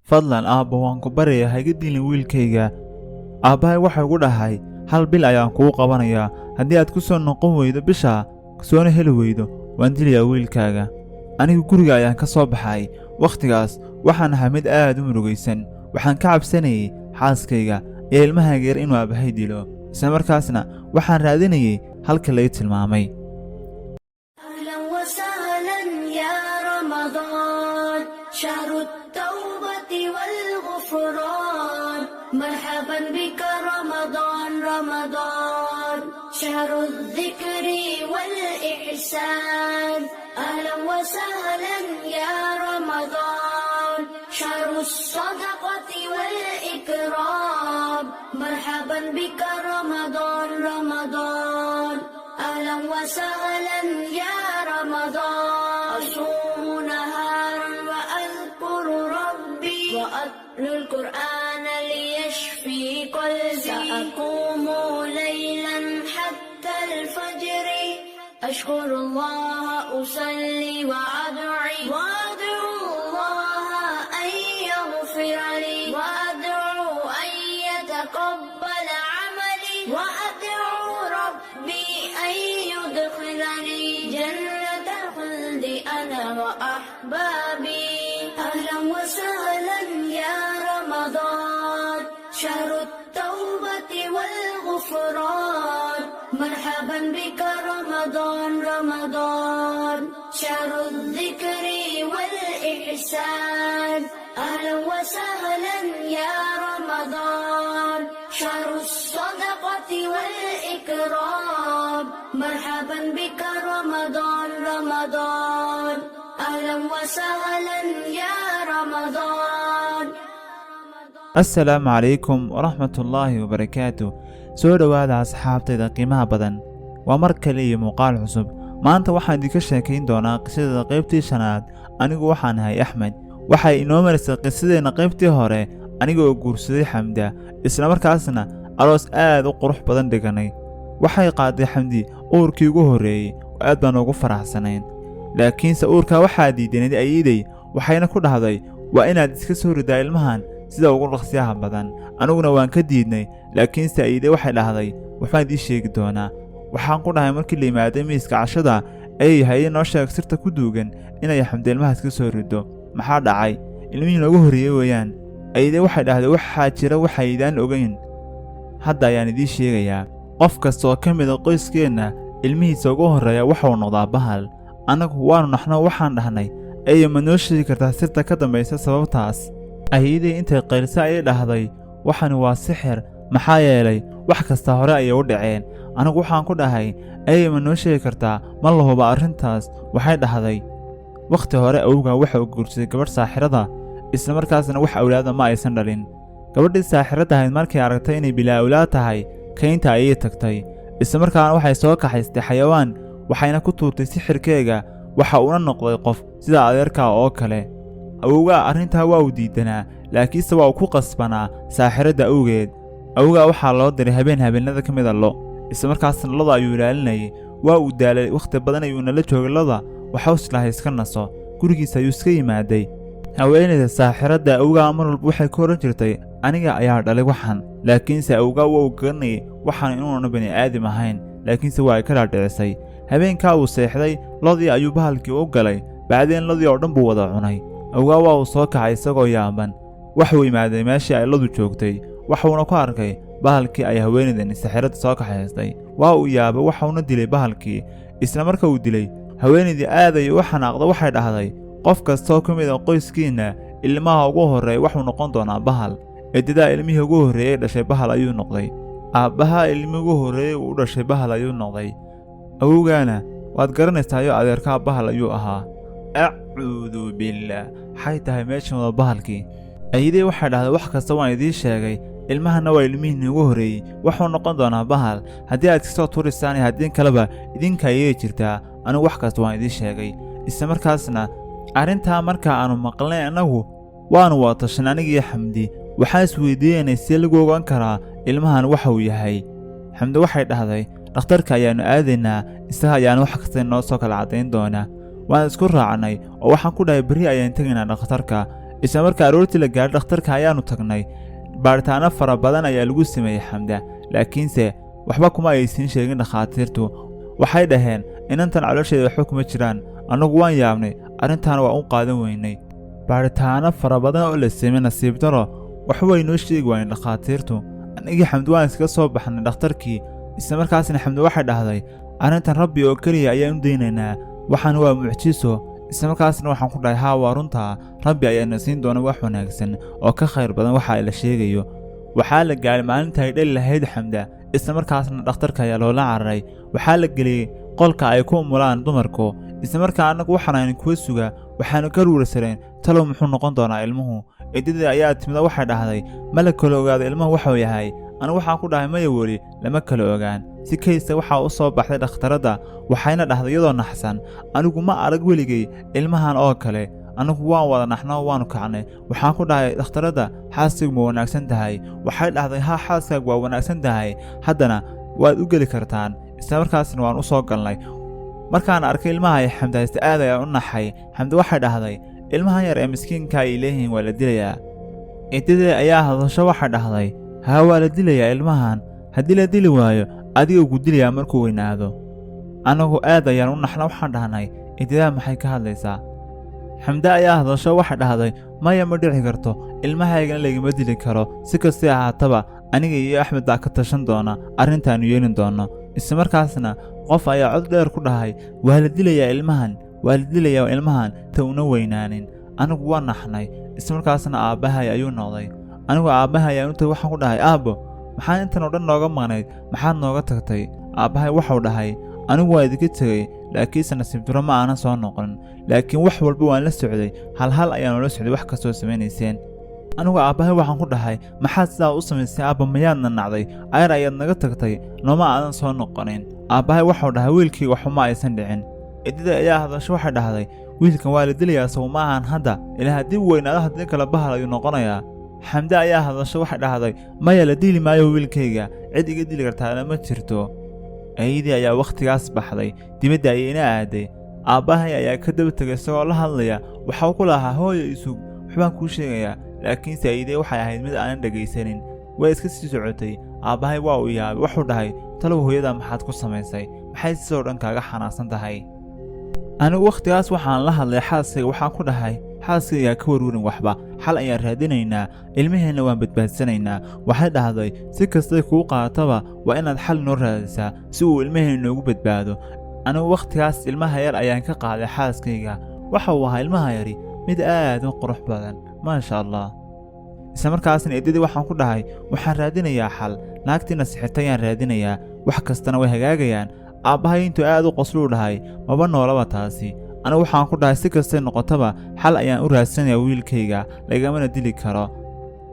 Fadlan aabba, waan ku baryayaa, ha iga dilin wiilkayga. Aabbahay waxay ugu dhahay, hal bil ayaan kuu qabanayaa. Haddii aad ku soo noqon weydo bisha, soona heli weydo, waan dilayaa wiilkaaga. Anigu guriga ayaan ka soo baxay. Wakhtigaas waxaan ahaa mid aad u murugaysan. Waxaan ka cabsanayay xaaskayga iyo ilmahayga yar inuu aabbahay dilo. Isla markaasna waxaan raadinayay halka lay tilmaamay. أهلا وسهلا يا رمضان، شهر التوبة والغفران. مرحبا بك رمضان، رمضان شهر الذكر والإحسان. أهلا وسهلا يا رمضان، شهر الصدقة والإكرام. مرحبا بك رمضان، رمضان، أهلا وسهلا يا رمضان. أصوم نهارا وأذكر ربي وأتلو القرآن ليشفي قلبي. سأقوم ليلا حتى الفجر، أشكر الله، أصلي وأدعي، وأدعو الله أن يغفر لي، وأدعو أن يتقبل عملي، وأدعو ربي أن يدخلني جنة الخلد أنا وأحبابي. أهلا وسهلا يا رمضان، شهر التوبة والغفران. مرحبا بك رمضان، رمضان شهر الذكر والإحسان. أهلا وسهلا يا رمضان، شهر الصدقة والإكرام. مرحبا بك رمضان، رمضان، أهلا وسهلا يا رمضان. Assalaamu calaykum waraxmatullaahi wabarakaatu. Soo dhowaada asxaabtayda qiimaha badan, waa mar kale iyo muuqaal cusub. Maanta waxaan idinka sheekayn doonaa qisada qaybtii shanaad. Anigu waxaan ahay Axmed. Waxay inoo marisay qisadeenna qaybtii hore aniga oo guursaday Xamda, islamarkaasna aroos aad u qurux badan dhiganay. Waxay qaaday Xamdi uurkii ugu horreeyey oo aad baan ugu faraxsanayn, laakiinse uurkaa waxaa diidanayd ayiiday, waxayna ku dhahday, waa inaad iska soo ridaa ilmahan sida ugu dhaqsiyaha badan. Aniguna waan ka diidnay, laakiinse ayiiday waxay dhahday, waxbaan idiin sheegi doonaa. Waxaan ku dhahay markii la yimaaday miiska cashada, ayay haye, noo sheeg sirta ku duugan inay Xamdi ilmaha iska soo rido. Maxaa dhacay? Ilmihii noogu horreeyey weeyaan. Ayiiday waxay dhahday, waxaa jira waxaydaan ogayn, hadda ayaan idiin sheegayaa. Qof kasta oo ka mida qoyskeenna ilmihiisa ugu horreeya waxau noqdaa bahal. Annagu waannu naxno. Waxaan dhahnay, eye, ma noo sheegi kartaa sirta ka dambaysa sababtaas? Ayiiday intay qaylsa ayay dhahday, waxani waa sixir, maxaa yeelay wax kasta hore ayay u dhaceen. Anigu waxaan ku dhahay, ayey, ma noo sheegi kartaa? Ma la huba arrintaas? Waxay dhahday, wakhti hore awowgaa waxa uu guursaday gabadh saaxirada, isla markaasna wax awlaada ma aysan dhalin. Gabadhii saaxiradda ahayd markay aragtay inay bilaa awlaad tahay, kaynta ayay tagtay, isla markaana waxay soo kaxaystay xayawaan, waxayna ku tuurtay sixirkeega. Waxa uuna noqday qof sida adeerkaa oo kale. Awowgaa arrintaa waa uu diidanaa, laakiinse waa uu ku qasbanaa saaxiradda awgeed. Awowgaa waxaa loo diray habeen habeenada ka mida lo, isla markaasna loda ayuu ilaalinayay. Waa uu daalay, wakhti badan ayuuna la joogay loda. Waxau islahay iska naso. Gurigiisa ayuu iska yimaaday. Haweenayda saaxiradda awowgaa mar walba waxay ku odhan jirtay, aniga ayaa dhalay waxan, laakiinse awowgaa waa uu garanayay waxaan inuuna bani aadam ahayn, laakiinse waa ay ka dhaadhicisay. Habeenkaa uu seexday, lodii ayuu bahalkii u galay. Bacdeen lodii oo dhan buu wada cunay. Awowgaa waa uu soo kacay isagoo yaaban. Waxuu yimaaday meeshii ay lodu joogtay, waxuuna ku arkay bahalkii ay haweenaydani saaxiradda soo kaxaystay. Waa uu yaabay, waxuuna dilay bahalkii. Isla marka uu dilay, haweenaydii aad ayay u xanaaqda. Waxay dhahday, qof kastoo ka mid a qoyskiinna ilmaha ugu horreeya waxuu noqon doonaa bahal. Eedadaa ilmihii ugu horreeyey dhashay bahal ayuu noqday. Aabbaha ilmihii ugu horreeyey uu u dhashay bahal ayuu noqday. Awowgaana waad garanaysaayo, adeerkaa bahal ayuu ahaa. Acuudu billaah, xay tahay meeshan wada bahalkii? Ayidey waxay dhahday, wax kasta waan idiin sheegay. Ilmahana waa ilmihiinni ugu horreeyey, waxuu noqon doonaa bahal. Haddii aad kasoo turisaan iyo haddii kaleba idinka ayay jirtaa. Anigu wax kasta waan idiin sheegay. Isla markaasna arrintaa marka aanu maqlnay, annagu waannu wada tashan, anigiyo Xamdi. Waxaan isweydiiyeynay, see lagu ogaan karaa ilmahan waxa uu yahay? Xamdi waxay dhahday, dhakhtarka ayaannu aadaynaa, isaga ayaana wax kasta inoo soo kala caddayn doonaa. Waan isku raacnay oo waxaan ku dhahay, berri ayaan tegaynaa dhakhtarka. Isla markaa aroortii la gaadhay dhakhtarka ayaannu tagnay. Baadhitaano fara badan ayaa lagu sameeyey Xamda, laakiinse waxba kuma aysiin sheegin dhakhaatiirtu. Waxay dhaheen inantan caloosheeda waxba kuma jiraan. Annagu waan yaabnay, arrintaana waa u qaadan weynay. Baadhitaano fara badan oo la sameeyey, nasiib daro waxba way noo sheegi waayeen dhakhaatiirtu. Anigii Xamdi waan iskaga soo baxnay dhakhtarkii. Isla markaasna Xamdi waxay dhahday, arrintan Rabbi oo keliya ayaan u daynaynaa, waxaan waa mucjiso. Isla markaasna waxaan ku dhahay, haa, waa runtaa, Rabbi ayaana siin doona wax wanaagsan oo ka khayr badan waxa la sheegayo. Waxaa la gaaray maalinta ay dhali lahayd Xamda. Isla markaasna dhakhtarka ayaa loola cararay. Waxaa la geliyey qolka ay ku umulaan dumarku. Isla markaa annagu waxaan kuwa suga, waxaanu ka ruurasareen talow muxuu noqon doonaa ilmuhu. Eedadii ayaa timida, waxay dhahday, ma la kala ogaado ilmuhu waxuu yahay? Anigu waxaan ku dhahay, maya, weli lama kala ogaan. Si kaysta waxaa u soo baxday dhakhtaradda, waxayna dhahday iyadoo naxsan, anigu ma arag weligay ilmahan oo kale. Anigu waan wada naxno, waanu kacnay. Waxaan ku dhahay dhakhtaradda, xaaskaygu ma wanaagsan tahay? Waxay dhahday, haa, xaaskaagu waa wanaagsan tahay, haddana waad u geli kartaan. Isla markaasna waan u soo galnay. Markaan arkay ilmaha ay Xamdi haysta, aad ayaan u naxay. Xamdi waxay dhahday, ilmahan yar ee miskiinka ay leeyihiin waa la dilayaa. Eedadee ayaa hadasho, waxay dhahday, haa, waa la dilayaa ilmahan, haddii la dili waayo adiga ku dilayaa markuu weynaado. Annagu aad ayaan u naxna, waxaan dhahnay, eedadaa maxay ka hadlaysaa? Xamde ayaa hadasho, waxay dhahday, maya, ma dhici karto, ilmahaygana lagama dili karo. Si kastay ahaataba aniga iyo Axmed baa ka tashan doona arrintaannu yeelin doonno. Isla markaasna qof ayaa cod dheer ku dhahay, waa la dilayaa ilmahan, waa la dilayaa ilmahan ta una weynaanin. Anigu waa naxnay. Isla markaasna aabbahay ayuu noqday. Anigu aabbahay ayaan u tagay, waxaan ku dhahay, aabbo, maxaa intan oo dhan nooga maqnayd? Maxaad nooga tagtay? Aabbahay waxau dhahay, anigu waa idinka tegey, laakiinse nasiib duro ma aanan soo noqon, laakiin wax walba waan la socday, hal hal ayaan ula socday wax kastoo samaynayseen. Anigu aabbahay waxaan ku dhahay, maxaad sidaa u samaysay aabba? Mayaadna nacday? Ayar ayaad naga tagtay, nooma aadan soo noqonin. Aabbahay waxau dhahay, wiilkii waxuma aysan dhicin. Eedada ayaa hadasho, waxay dhahday, wiilkan waa la dilayaa sow ma ahan hadda? Ilaa haddii weynaado, haddii kale bahal ayuu noqonayaa. Xamde ayaa hadasho, waxay dhahday, maya, la dili maayo wiilkayga, cid iga dili kartaana ma jirto. Eeyadii ayaa wakhtigaas baxday, dibadda ayay ina aaday. Aabbahay ayaa ka daba tegay isagoo la hadlaya. Waxau ku lahaa, hooyo, isug, waxbaan kuu sheegayaa. Laakiinse ayadee waxay ahayd mid aanan dhegaysanin, way iska sii socotay. Aabbahay waa uu yaabay, wuxuu dhahay, talow hooyada maxaad ku samaysay? Maxay sidoo dhan kaaga xanaaqsan tahay? Anigu wakhtigaas waxaan la hadlay xaaskayga, waxaan ku dhahay, xaaskaygaa ka warwarin waxba, xal ayaan raadinaynaa, ilmaheenna waan badbaadsanaynaa. Waxay dhahday, si kastay kuu qaadataba waa inaad xal noo raadisaa si uu ilmaheenna noogu badbaado. Anigu wakhtigaas ilmaha yar ayaan ka qaaday xaaskayga. Waxa uu ahaa ilmaha yari mid aad u qurux badan, maasha Allah. Isla markaasna eedadii waxaan ku dhahay, waxaan raadinayaa xal, naagtiina sixirtay ayaan raadinayaa, wax kastana way hagaagayaan. Aabbahay intuu aad u qosluu dhahay, maba noolaba taasi. Anigu waxaan ku dhahay, si kastay noqotaba xal ayaan u raadsanayaa wiilkayga, lagamana dili karo.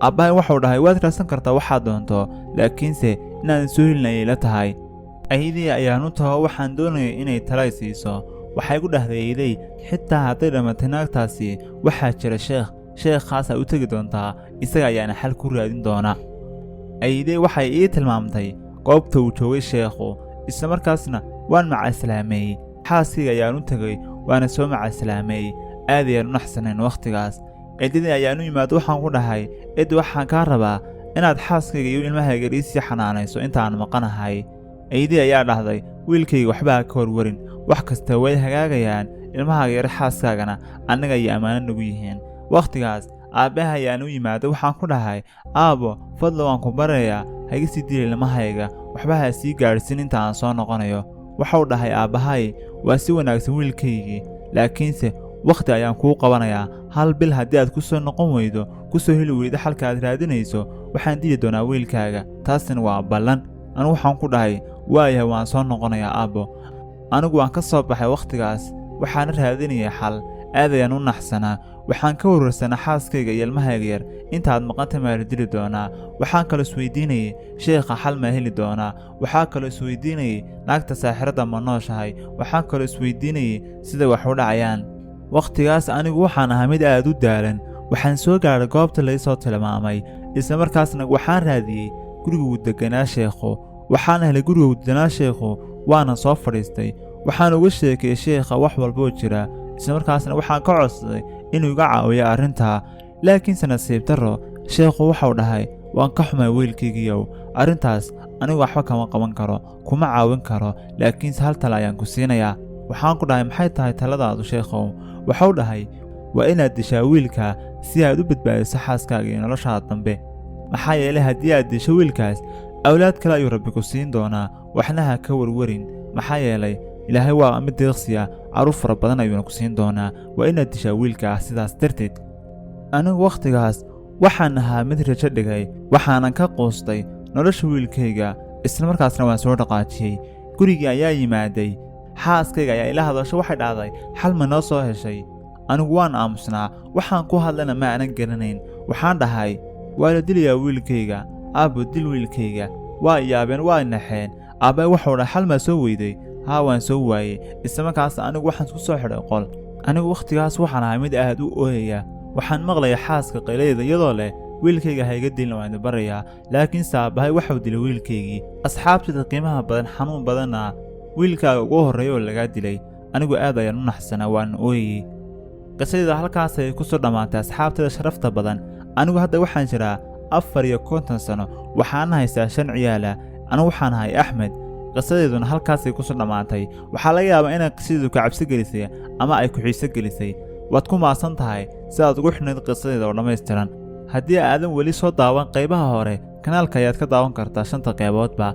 Aabbahay waxau dhahay, waad raadsan kartaa waxaad doonto, laakiinse inaadan soo helin ayay la tahay. Ayadii ayaan u taho, waxaan doonayay inay talay siiso. Waxay ku dhahday ayday, xitaa hadday dhammatay naagtaasi, waxaa jira sheekh, sheekhaasaa u tegi doontaa, isaga ayaana xal ku raadin doona. Ayday waxay ii tilmaamtay goobta uu joogay sheekhu. Isla markaasna waan macasalaameeyey. Xaaskayga ayaan u tegay, waana soo macasalaameeyey. Aad ayaan u naxsanayn wakhtigaas. Eedadii ayaan u yimaado, waxaan ku dhahay, eedda, waxaan kaa rabaa inaad xaaskayga iyo ilmahayga iisii xanaanayso intaan maqanahay. Eydii ayaa dhahday, wiilkayga, waxba ha ka horwarin, wax kasta way hagaagayaan, ilmahaaga yar xaaskaagana annaga ayay ammaano nagu yihiin. Wakhtigaas aabbaha ayaan u yimaado, waxaan ku dhahay, aabo, fadla waan ku baryayaa, ha iga sii dili ilmahayga, waxba ha sii gaadhsiin inta aan soo noqonayo. Waxau dhahay aabbahay, waa si wanaagsan wiilkaygii, laakiinse wakhti ayaan kuu qabanayaa, hal bil. Haddii aad ku soo noqon weydo, ku soo heli weydo xalka aad raadinayso, waxaan dili doonaa wiilkaaga, taasina waa ballan. Anigu waxaan ku dhahay, waayahay, waan soo noqonayaa aabbo. Anigu waan ka soo baxay wakhtigaas, waxaana raadinayay xal. Aad ayaan u naxsanaa, waxaan ka warwarsanaa xaaskayga iyo ilmahayga yar, intaad maqanta maa la dili doonaa? Waxaan kaloo isweydiinayay, sheekha xal maa heli doonaa? Waxaa kaloo isweydiinayay, naagta saaxiradda ma nooshahay? Waxaan kaloo isweydiinayay sida wax u dhacayaan. Wakhtigaas anigu waxaan ahaa mid aad u daalan. Waxaan soo gaadhay goobta laysoo tilmaamay. Isla markaasna waxaan raadiyey guriguu deganaa sheekhu. Waxaan helay guriga deganaa sheekhu, waana soo fadhiistay. Waxaan uga sheekayey sheekha wax walboo jira. Isla markaasna waxaan ka codsaday inuu iga caawiyo arrintaa. Laakiinse nasiib darro, sheekhu waxau dhahay: "Waan ka xumay wiilkaygiiyow, arrintaas anigu waxba kama qaban karo, kuma caawin karo, laakiinse hal tale ayaan ku siinayaa." Waxaan ku dhahay: "Maxay tahay taladaadu, sheekhow?" Waxau dhahay: "Waa inaad dishaa wiilka si aad u badbaadiso xaaskaaga iyo noloshaada dambe. Maxaa yeelay, haddii aad disho wiilkaas, awlaad kale ayuu Rabbi ku siin doonaa. Waxna ha ka warwarin, maxaa yeelay Ilaahay waa mid deeqsiya, carruur fara badan ayuuna ku siin doonaa. Waa inaad dishaa wiilka ah." Sidaas darteed anigu wakhtigaas waxaan ahaa mid rajo dhigay, waxaanan ka quustay nolosha wiilkayga. Isla markaasna waan soo dhaqaajiyey. Gurigii ayaa yimaaday. Xaaskayga ayaa ila hadasho, waxay dhahday: "Xal ma noo soo heshay?" Anigu waan aamusnaa, waxaan ku hadlana ma aanan garanayn. Waxaan dhahay: "Waa la dilayaa wiilkayga, aabbo, dil wiilkayga." Waa yaabeen, waa naxeen. Aabbe waxau dhahay: "Xal maa soo weyday?" "Haa, waan soo waayey." Isla markaas anigu waxaan isku soo xidhay qol. Anigu wakhtigaas waxaan ahay mid aad u ooyaya. Waxaan maqlaya xaaska qayladeeda iyadoo leh: "Wiilkayga ha iga dilin, waan idin barayaa." Laakiinse aabbahay waxau dilay wiilkaygii. Asxaabtayda qiimaha badan, xanuun badanna wiilkaaga ugu horreeya oo lagaa dilay. Anigu aad ayaan u naxsanaa, waan ooyayey. Qisadayda halkaas ayay ku soo dhammaatay. Asxaabtayda sharafta badan, anigu hadda waxaan jiraa 54 sano, waxaana haystaa shan ciyaala. Anigu waxaan ahay Axmed, qisadeeduna halkaasay kusoo dhammaatay. Waxaa laga yaabaa inay qisadeedu ku cabsi gelisay ama ay ku xiiso gelisay. Waad ku maasan tahay si aad ugu xidhnayd qisadeeda oo dhammaystiran. Haddii aadan weli soo daawan qaybaha hore, kanaalka ayaad ka daawan kartaa shanta qayboodba.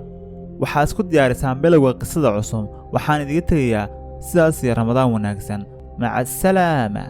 Waxaa isku diyaarisaan bilowga qisada cusub. Waxaan idiga tegayaa sidaas iyo Ramadaan wanaagsan. Maca asalaama.